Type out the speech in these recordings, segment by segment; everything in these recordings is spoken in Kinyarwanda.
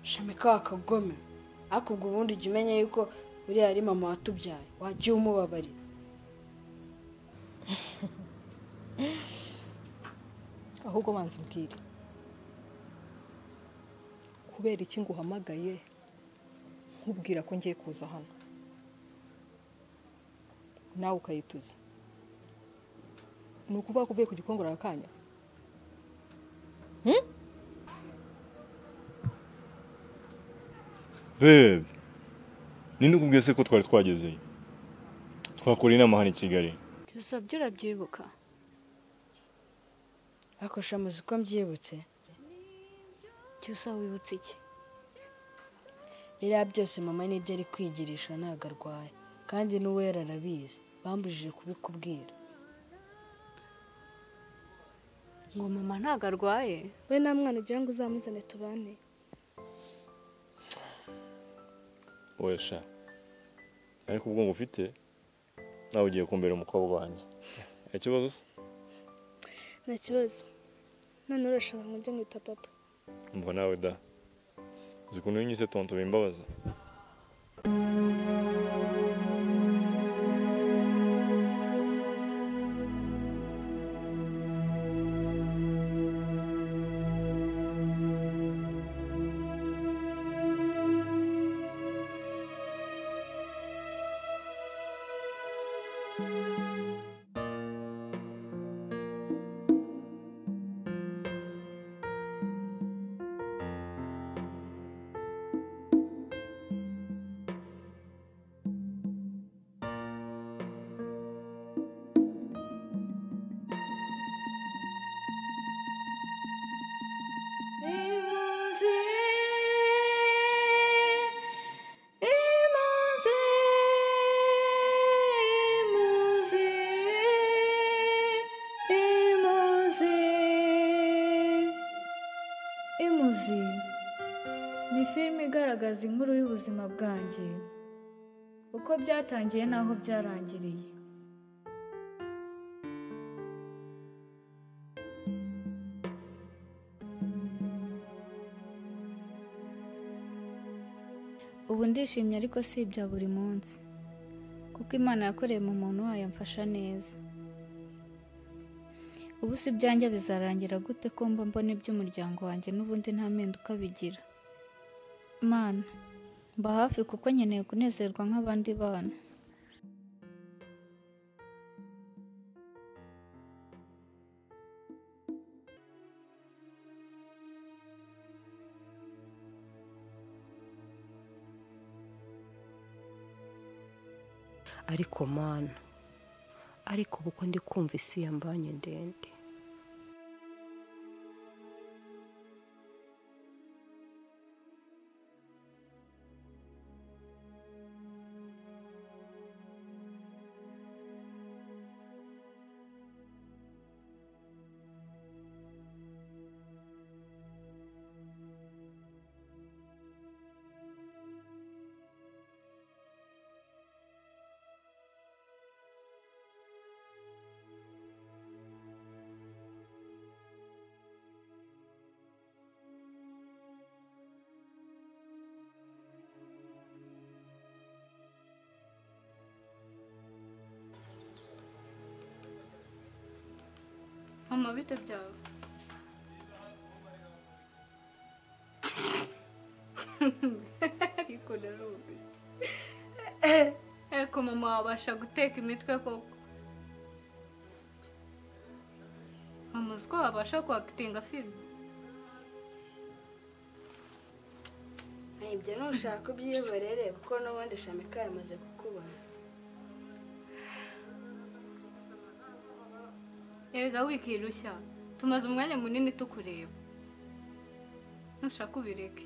Shamika akagome. Ariko ubwo ubundi jya umenya yuko uriya ari mama watubyaye, wagiye umubabarira. Ahubwo banza umbwire. Kubera iki nguhamagaye nkubwira ko ngiye kuza hano? Nawe ukayituza. Ni ukuvuga ko uvuye ku Gikongoro akanya? Babe, ninde ukubwiye se ko twari twagezeyo? Twakora inama hano i Kigali. Cyusa byo urabyibuka? Ariko shamuzi ko mbyibutse. Cyusa wibutse iki? Biriya byose mama nibyo ari kwigirisha ntago arwaye. Kandi n'uwera arabizi. Bambujije kubikubwira. Ngo mama ntago arwaye? We nta mwana ugira ngo uzamuzane tubane. Oya sha. Ariko ubwo ngufite nawe ugiye kumbera umukobwa wanjye. Ikibazo se? Nta kibazo. None urashaka ngo njye mwita papa? Umva nawe da. Uzi ukuntu iyo unyise tonto bimbabaza. Imuzi ni filime igaragaza inkuru y'ubuzima bwanjye, uko byatangiye n'aho byarangiriye. Ubu ndishimye ariko si ibya buri munsi, kuko Imana yakoreye mu muntu wayo amfasha neza. Ubu si ibyanjye bizarangira gute ko mba mbona iby'umuryango wanjye n'ubundi nta mpinduka bigira. Mana, mba hafi kuko nkeneye kunezerwa nk'abandi bana. Ariko Mana, ariko ubu ko ndi kumva isi yambanye ndende. Mama bite byawe? Ariko narubi. Eko mama wabasha guteka imitwe koko. Mama uziko wabasha kwakitinga filime? Ibyo nushaka ubyiborere kuko n'ubundi Shamika yamaze kukubona. Erega wikirushya, tumaze umwanya munini tukureba. Nushaka ubireke.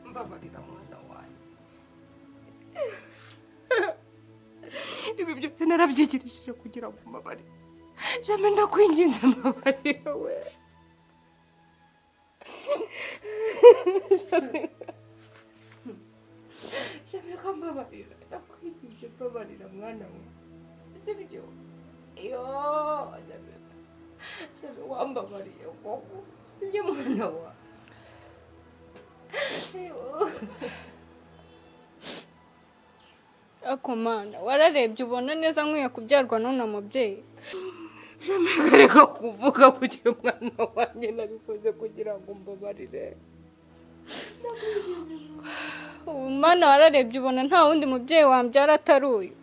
Mbabarira mwana wanjye. Ibi byose narabyigirishije kugira ngo mbabarire. Jamais ndakwinginze mbabarira we. Shamika mbabarira, ndakwigije mbabarira mwana we. Sibyo? Yo, Shamika wambabariye koko. Sibyo mwana wa. Ako mana, wararebye ubona neza nkwiye kubyarwa none mubyeyi. Shamika reka kuvuga kugira umwana wanjye, nabikoze kugira ngo mbabarire. Mana wararebye ubona nta wundi mubyeyi wambyara atari uyu.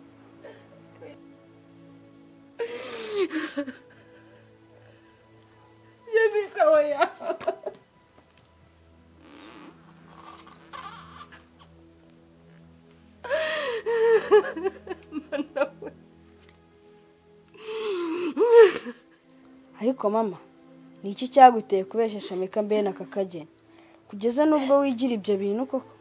Shamika oya. Ariko mama, ni iki cyaguteye kubesha Shamika mbe na kakageni kugeza nubwo wigira ibyo bintu koko?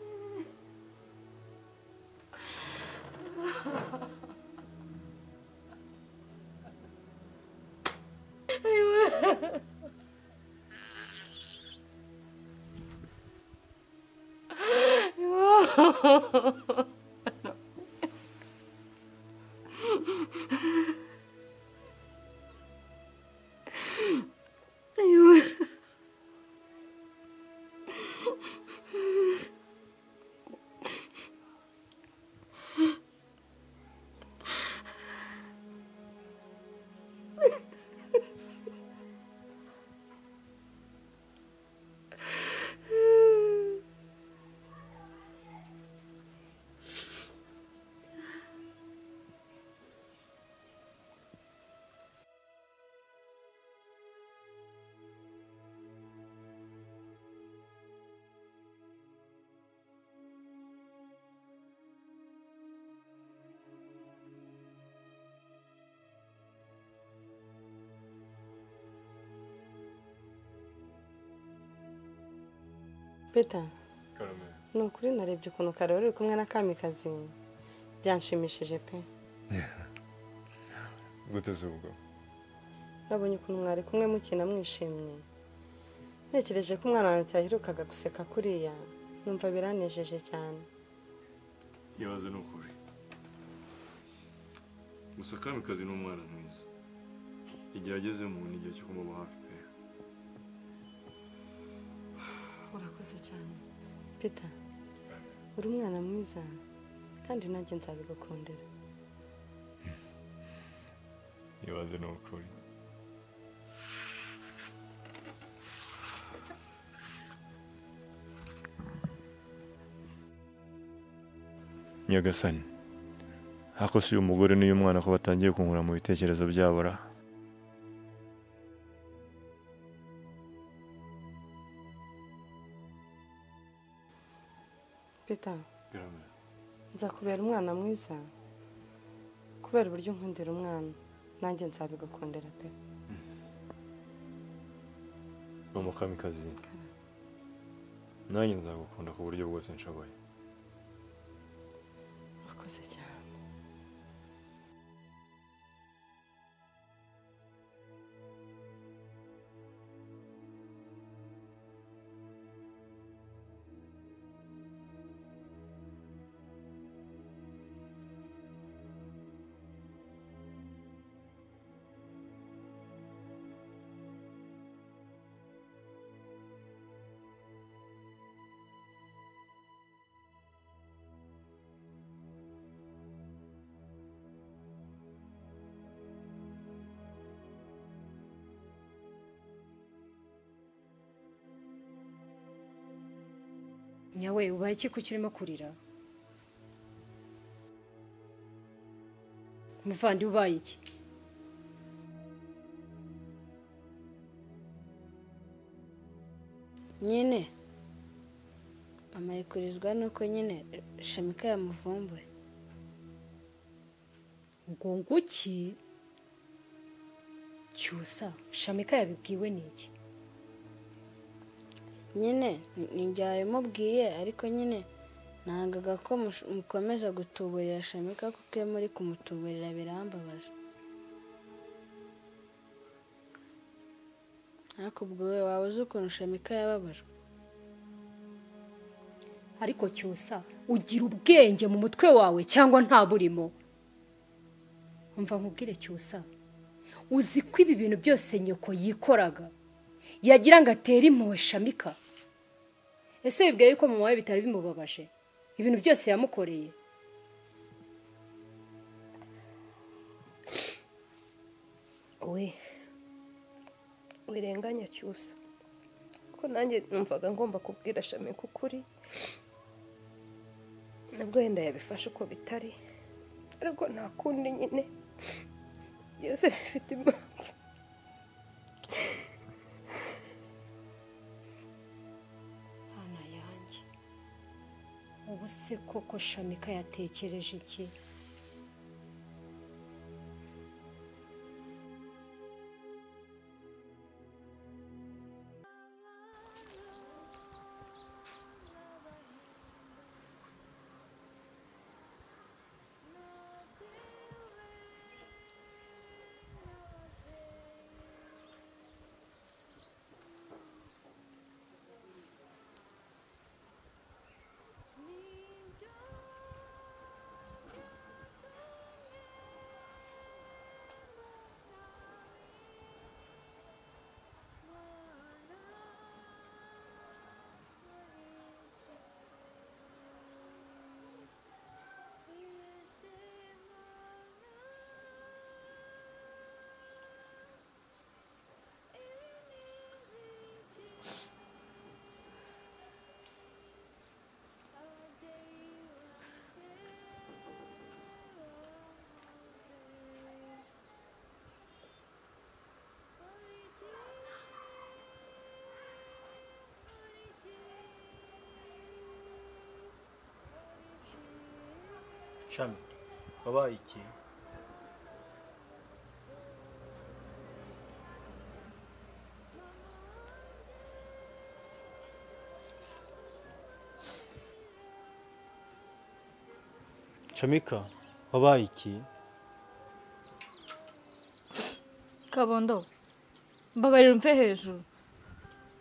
Peter, ni ukuri narebye ukuntu Karori uri kumwe na Kamikazi byanshimishije pe. Gute se ubwo? Nabonye ukuntu mwari kumwe mukina mwishimye. Ntekereje ko umwana wanjye yaherukaga guseka kuriya, numva biranejeje cyane. Ibaze ni ukuri. Gusa Kamikazi ni umwana mwiza. Igihe ageze mu igihe cyo kumuba hafi pe. Urakoze cyane Peter, uri umwana mwiza kandi nanjye nzabigukundira. Ibaze ni ukuri. Nyagasani, ako si uyu mugore n'uyu mwana ko batangiye kunkura mu bitekerezo byabo ra? Peter, nzakubera umwana mwiza kubera uburyo nkundira umwana, nanjye nzabigukundira pe. Mama Kamikazi, nanjye nzagukunda ku buryo bwose nshoboye. Urakoze cyane. Nyawe ubaye iki kuki urimo kurira? Muvandi ubaye iki? Nyine mama yikurizwa nuko nyine Shamika yamuvumbuye. Ngo nguki? Cyusa, Shamika yabibwiwe n'iki? Nyine ninjye yabimubwiye, ariko nyine nangaga ko mukomeza gutuburira Shamika kuko iyo muri kumutuburira birambabaza. Ariko ubwo we waba uzi ukuntu Shamika yababajwe? Ariko Cyusa, ugira ubwenge mu mutwe wawe cyangwa nta burimo? Umva nkubwire Cyusa, uzi ko ibi bintu byose nyoko yikoraga yagira ngo atere impuhwe Shamika? Ese bibwiye yuko mama we bitari bimubabaje ibintu byose yamukoreye? We wirenganya Cyusa, ko nanjye numvaga ngomba kubwira Shamika ukuri, nabwo wenda yabifashe uko bitari, ariko nta kundi nyine, byose bifite impamvu. Hana yanjye, ubu se koko Shamika yatekereje iki? Shami, wabaye iki? Shamika, wabaye iki? Kabondo, mbabarira umve hejuru,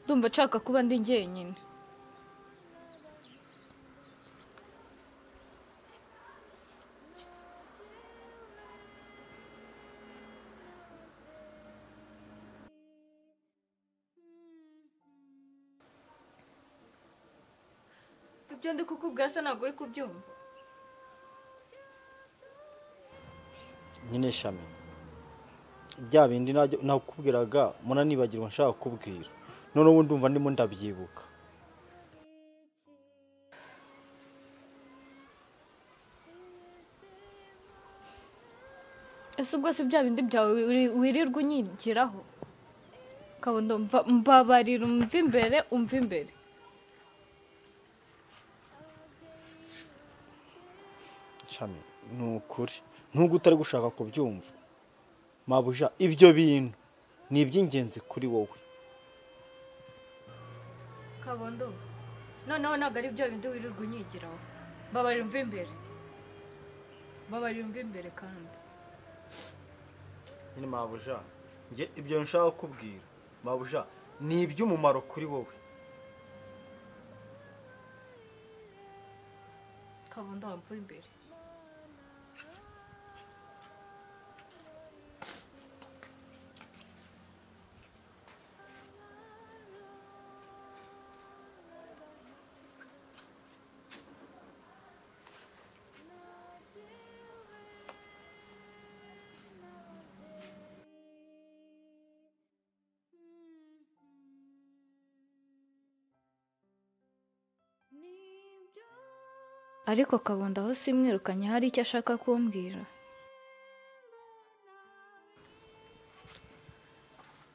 ndumva nshaka kuba ndi njyenyine. Ibyo ndi kukubwira se ntabwo uri kubyumva? Nyine Shami, bya bindi nakubwiraga munanibagirwa nshaka kukubwira, none ubu ndumva ndimo ndabyibuka. Ese ubwo si bya bindi byawe wirirwa unyigiraho? Kabondo, mbabarira umve imbere, umve imbere. Shami, ni ukuri nubwo utari gushaka kubyumva, mabuja, ibyo bintu ni iby'ingenzi kuri wowe. Kabondo, noneho ntabwo ari byo bindi wirirwa unyigiraho. Mbabarira umve imbere, mbabarira umve imbere. Kandi nyine mabuja, njye ibyo nshaka kukubwira mabuja ni iby'umumaro kuri wowe. Kabondo, wamvuye imbere. Ariko Kabondo aho simwirukanye hari icyo ashaka kumbwira.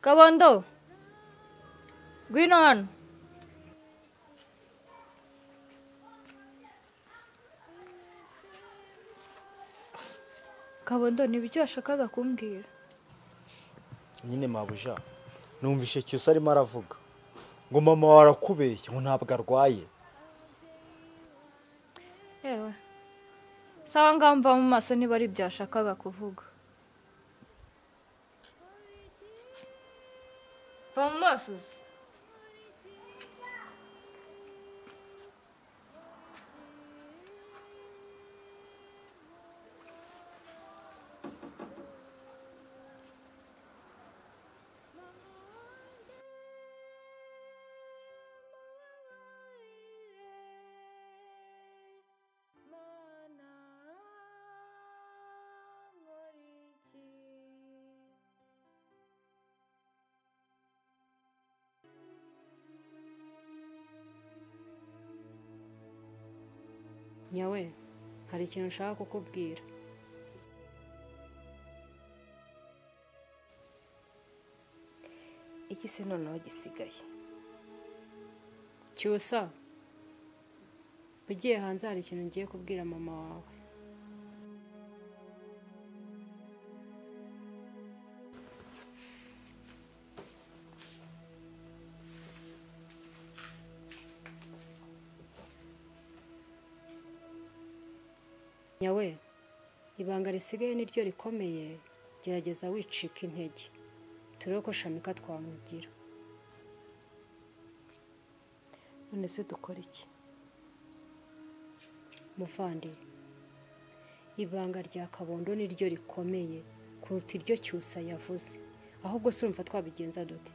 Kabondo, ngwino hano. Kabondo, ni ibiki washakaga kumbwira? Nyine mabuja, numvishe Cyusa arimo aravuga ngo mama wawe arakubeshya, ngo ntabwo arwaye. Ewe, sawa, ngaho mva mu maso niba ari ibyo yashakaga kuvuga. Va mu maso. Nyawe, hari ikintu nshaka kukubwira. Iki se noneho gisigaye? Cyusa, ugiye hanze hari ikintu ngiye kubwira mama wawe. Nyawe, ibanga risigaye niryo rikomeye, gerageza wicika intege. Turebe ko Shamika twamugira. None se dukora iki? Muvandi, ibanga rya Kabondo niryo rikomeye kuruta iryo Cyusa yavuze. Ahubwo se urumva twabigenza dute?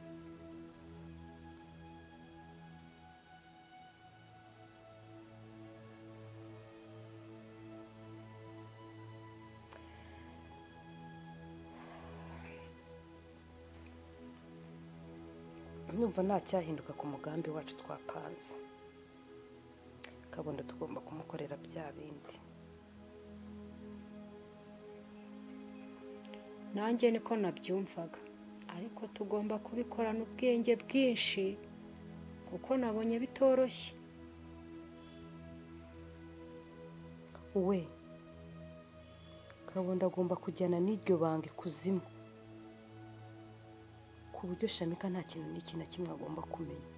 Ndumva nta cyahinduka ku mugambi wacu twapanze. Kabondo tugomba kumukorera bya bindi. Nanjye niko nabyumvaga, ariko tugomba kubikorana ubwenge bwinshi kuko nabonye bitoroshye. We, Kabondo agomba kujyana n'iryo banga ikuzimu, ku buryo Shamika nta kintu n'iki na kimwe agomba kumenya.